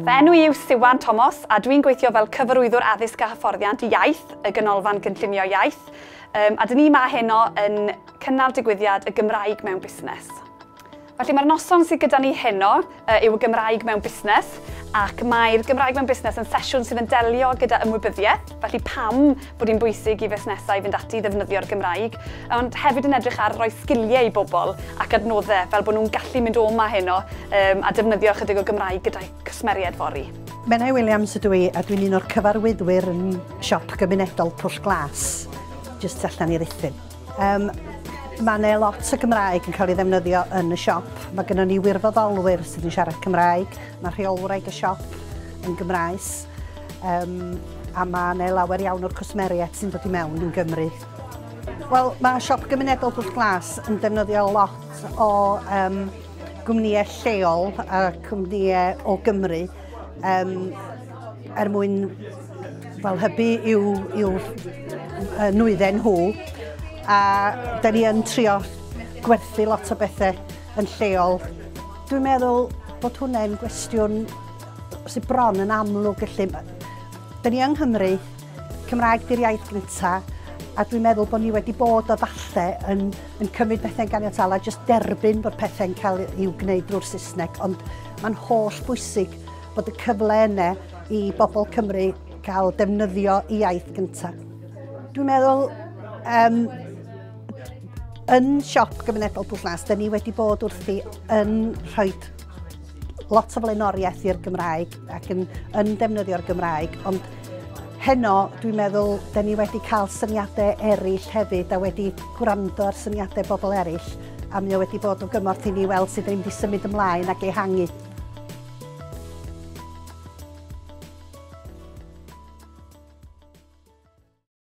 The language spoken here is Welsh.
Fy enw i yw Siwan Thomas a dwi'n gweithio fel cyfarwyddwr addysg a hyfforddiant iaith, y Ganolfan Gynllunio Iaith. A dyn ni yma heno yn cynnal digwyddiad y Gymraeg mewn busnes. Felly mae'r noson sydd gyda ni heno yw y Gymraeg mewn busnes, ac mae'r Gymraeg mewn busnes yn sesiwn sydd yn delio gyda ymwybyddiaeth, felly pam bod hi'n bwysig i fusnesau fynd ati i ddefnyddio'r Gymraeg, ond hefyd yn edrych ar roi sgiliau i bobl ac adnoddau fel bod nhw'n gallu mynd o 'ma heno a defnyddio ychydig o Gymraeg gyda'u cwsmeriaid fory. Menai Williams ydw i a dwi'n un o'r cyfarwyddwyr yn siop gymunedol Pwll Glas, jyst allan i Ruthun. Mae yna lot o Gymraeg yn cael ei ddefnyddio yn y siop. Mae gennym ni wirfoddolwyr sydd yn siarad Cymraeg. Mae rheolwraig y siop yn Gymraes. A mae yna lawer iawn o'r cwsmeriaid sy'n dod i mewn yn Gymru. Wel, mae siop gymunedol Pwll Glas yn defnyddio lot o gwmnïau lleol a cwmnïau o Gymru er mwyn fel hybu i'w nwyddau nhw. A da ni yn trio gwerthu lot o bethau yn lleol. Dwi'n meddwl bod hwnna'n gwestiwn sydd bron yn amlwg felly. Da ni yng Nghymru, Cymraeg di'r iaith gyntaf, a dwi'n meddwl bod ni wedi bod o falle yn cymryd pethau'n ganiataol a jyst derbyn bod pethau'n cael i'w gwneud drwy'r Saesneg, ond mae'n holl bwysig bod y cyfle yna i bobl Cymru gael defnyddio iaith gyntaf. Dwi'n meddwl yn siop gymunedol Pwll Glas, da ni wedi bod wrthi yn rhoi lot o flaenoriaeth i'r Gymraeg ac yn defnyddio'r Gymraeg, ond heno dwi'n meddwl da ni wedi cael syniadau eraill hefyd a wedi gwrando ar syniadau bobl eraill, a mae o wedi bod o gymorth i ni weld sydd ddim wedi symud ymlaen ac ehangu.